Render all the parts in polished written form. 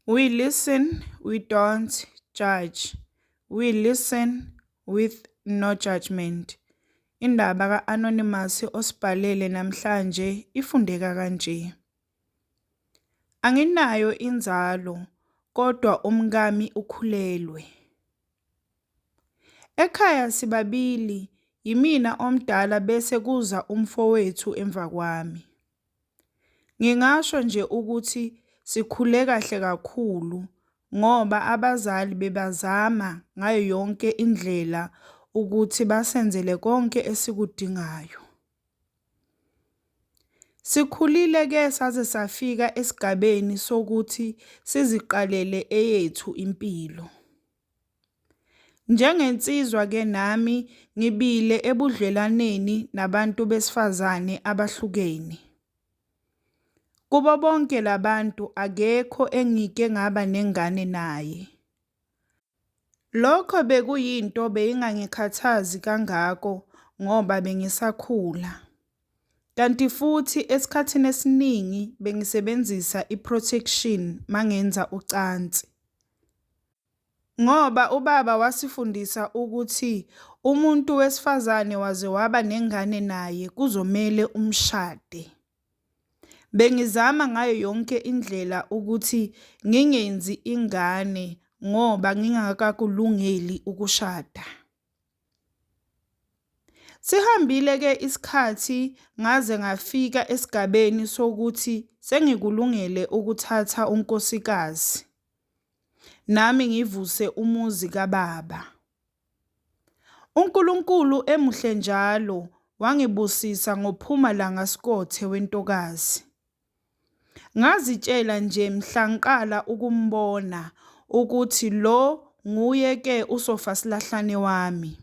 We listen, we don't judge. We listen with no judgment. Indaba ka-Anonymous osibhalele namhlanje ifundeka kanje. Anginayo inzalo kodwa umkami ukhulelwe. Ekhaya sibabili, yimina omdala bese kuza umfowethu emva kwami. Ngingasho nje ukuthi sikhule kahle kakhulu ngoba abazali bebazama ngayo yonke indlela ukuthi basenzele konke esikudingayo. Sikhulile-ke saze safika esigabeni sokuthi siziqalele eyethu impilo. Njengensizwa-ke nami ngibile ebudlelwaneni nabantu besifazane abahlukene. Kubo bonke labantu akekho engike ngaba nengane naye. Lokho bekuyinto beyingangikhathazi kangako ngoba bengisakhula. Kanti futhi esikhathini esiningi bengisebenzisa i-protection mangenza ucansi. Ngoba ubaba wasifundisa ukuthi umuntu wesifazane waze waba nengane naye kuzomele umshade. Bengizama ngayo yonke indlela ukuthi ngingenzi ingane ngoba ngingakakulungeli ukushada. Sihambile-ke isikhathi ngaze ngafika esigabeni sokuthi sengikulungele ukuthatha unkosikazi. Nami ngivuse umuzi kababa. UNkulunkulu emuhle njalo wangibusisa ngophuma langa sikothe wentokazi. Ngazitshela nje mhla ngiqala ukumbona ukuthi lo nguye-ke usofasilahlane wami.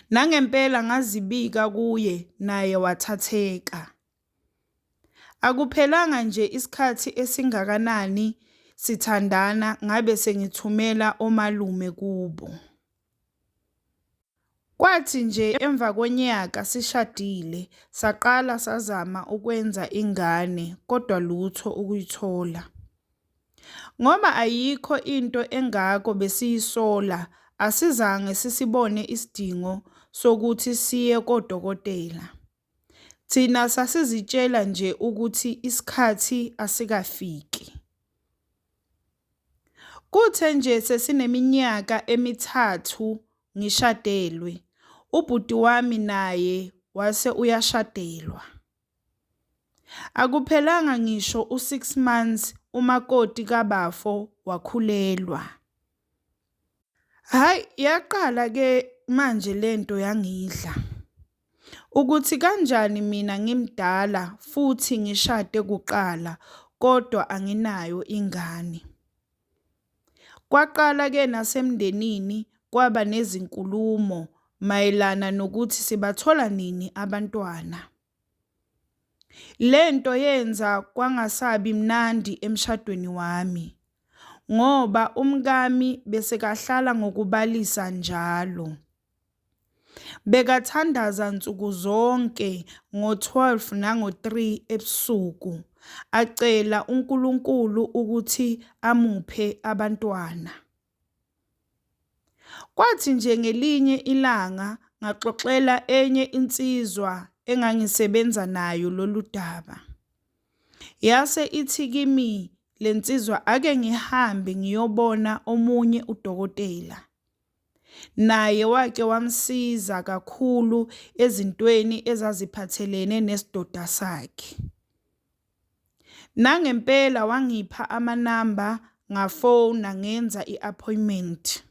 Nangempela ngazibika kuye naye wathatheka. Akuphelanga nje isikhathi esingakanani sithandana ngabe sengithumela omalume kubo. Kwathi nje emva konyaka sishadile saqala sazama ukwenza ingane kodwa lutho ukuyithola. Ngoba ayikho into engako besiyisola asizange sisibone isidingo sokuthi siye kodokotela. Thina sasizitshela nje ukuthi isikhathi asikafiki. Kuthe nje sesineminyaka emithathu ngishadelwe, ubhuti wami naye wase uyashadelwa. Akuphelanga ngisho u-6 months umakoti kabafo wakhulelwa. Hhayi yaqala-ke manje lento yangidla. Ukuthi kanjani mina ngimdala futhi ngishade kuqala kodwa anginayo ingane. Kwaqala-ke nasemndenini kwaba nezinkulumo mayelana nokuthi sibathola nini abantwana. Lento yenza kwangasabi mnandi emshadweni wami ngoba umkami besekahlala ngokubalisa njalo. Bekathandaza nsuku zonke ngo-12 nango-3 ebusuku acela uNkulunkulu ukuthi amuphe abantwana. Kwathi nje ngelinye ilanga ngaxoxela enye insizwa engangisebenza nayo lolu daba. Yase ithi kimi le nsizwa ake ngihambe ngiyobona omunye udokotela. Naye wake wamsiza kakhulu ezintweni ezaziphathelene nesidoda sakhe. Nangempela wangipha amanamba ngafona ngenza i-appointment.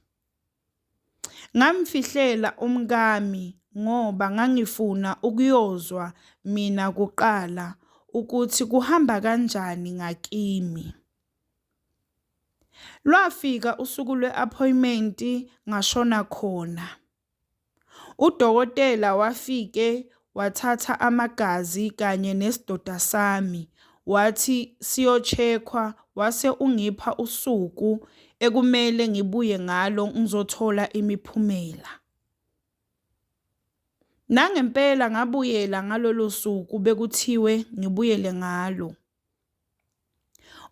Ngamfihlela umkami ngoba ngangifuna ukuyozwa mina kuqala ukuthi kuhamba kanjani ngakimi. Lwafika usuku lwe-appointment ngashona khona. Udokotela wafike wathatha amagazi kanye nesidoda sami wathi siyo-check-wa wase ungipha usuku ekumele ngibuye ngalo ngizothola imiphumela. Nangempela ngabuyela ngalolo suku bekuthiwe ngibuyele ngalo.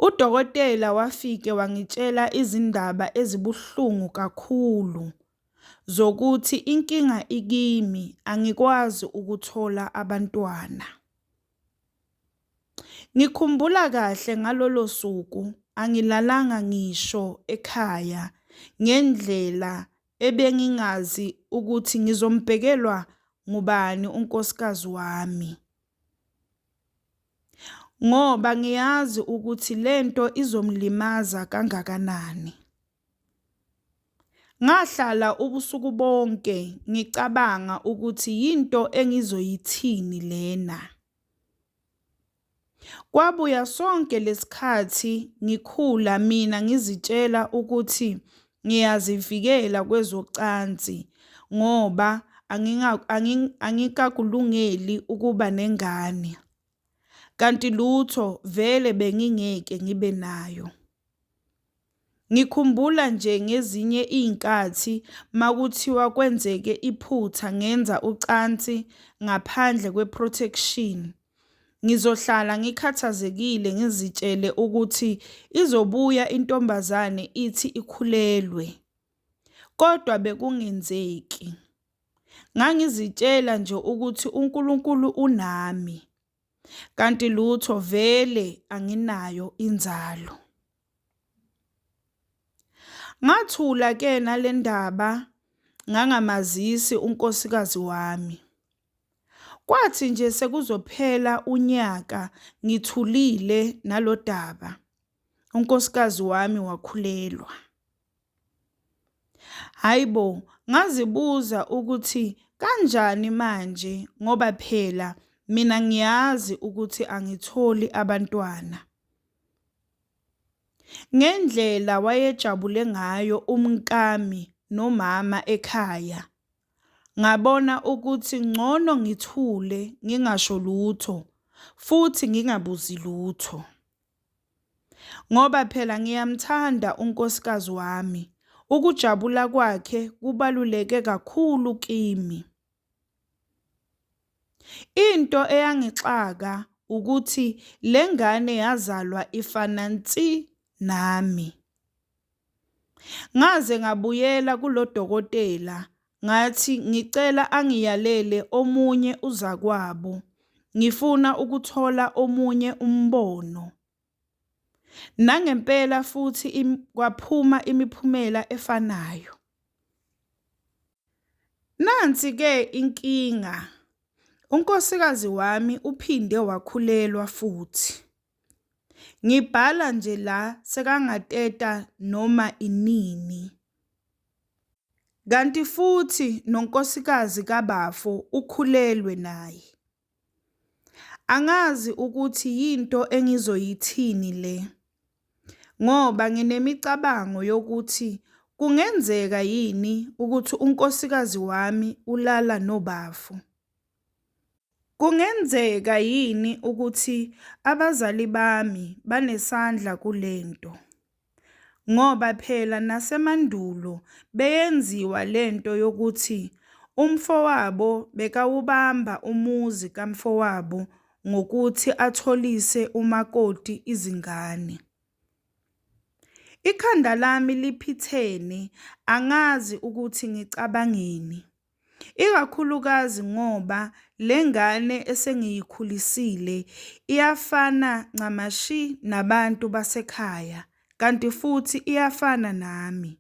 Udokotela wafike wangitshela izindaba ezibuhlungu kakhulu zokuthi inkinga ikimi angikwazi ukuthola abantwana. Ngikhumbula kahle ngalolo suku angilalanga ngisho ekhaya ngendlela ebengingazi ukuthi ngizombhekelwa ngubani unkosikazi wami. Ngoba ngiyazi ukuthi lento izomlimaza kangakanani. Ngahlala ubusuku bonke ngicabanga ukuthi yinto engizoyithini lena. Kwabuya sonke lesikhathi ngikhula mina ngizitshela ukuthi ngiyazivikela kwezocansi ngoba angikakulungeli ukuba nengane. Kanti lutho vele bengingeke ngibe nayo. Ngikhumbula nje ngezinye iy'nkathi makuthiwa kwenzeke iphutha ngenza ucansi ngaphandle kwe-protection, ngizohlala ngikhathazekile ngizitshele ukuthi izobuya intombazane ithi ikhulelwe. Kodwa bekungenzeki. Ngangizitshela nje ukuthi uNkulunkulu unami, kanti lutho vele anginayo inzalo. Ngathula-ke nale ndaba ngangamazisi unkosikazi wami. Kwathi nje sekuzophela unyaka ngithulile nalodaba, unkosikazi wami wakhulelwa. Hhayi bo, ngazibuza ukuthi kanjani manje ngoba phela mina ngiyazi ukuthi angitholi abantwana. Ngendlela wayejabule ngayo umkami nomama ekhaya, ngabona ukuthi ngcono ngithule ngingasho lutho futhi ngingabuzi lutho. Ngoba phela ngiyamthanda unkosikazi wami, ukujabula kwakhe kubaluleke kakhulu kimi. Into eyangixaka ukuthi le ngane yazalwa ifana nsi nami. Ngaze ngabuyela kulo dokotela ngathi ngicela angiyalele omunye uzakwabo, ngifuna ukuthola omunye umbono. Nangempela futhi kwaphuma imiphumela efanayo. Nansi-ke inkinga, unkosikazi wami uphinde wakhulelwa futhi. Ngibhala nje la sekangateta noma inini. Kanti futhi nonkosikazi kabafo ukhulelwe naye. Angazi ukuthi yinto engizoyithini le, ngoba nginemicabango yokuthi kungenzeka yini ukuthi unkosikazi wami ulala nobafo. Kungenzeka yini ukuthi abazali bami banesandla kule nto? Ngoba phela nasemandulo beyenziwa lento yokuthi umfowabo bekawubamba umuzi kamfowabo ngokuthi atholise umakoti izingane. Ikhanda lami liphithene angazi ukuthi ngicabangeni. Ikakhulukazi ngoba le ngane esengiyikhulisile iyafana ncamashi nabantu basekhaya kanti futhi iyafana nami.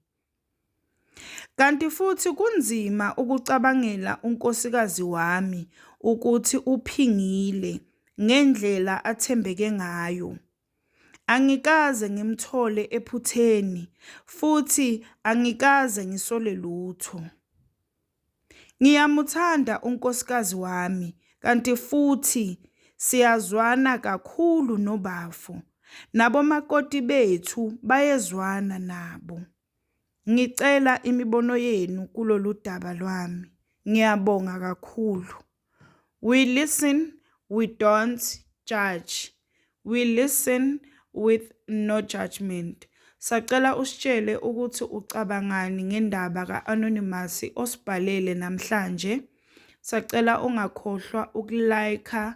Kanti futhi kunzima ukucabangela unkosikazi wami ukuthi uphingile ngendlela athembeke ngayo. Angikaze ngimthole ephutheni futhi angikaze ngisole lutho. Ngiyamuthanda unkosikazi wami kanti futhi siyazwana kakhulu nobafo, nabomakoti bethu bayezwana nabo. Ngicela imibono yenu kulolu daba lwami. Ngiyabonga kakhulu. We listen, we don't judge. We listen with no judgment. Sacela usitshele ukuthi ucabangani ngendaba ka-Anonymous osibhalele namhlanje. Sacela ungakhohlwa uku-like,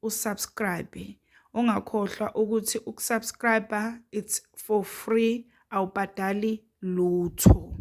u-subscribe. Ungakhohlwa ukuthi ukusubscribe, it's for free, awubhadali lutho.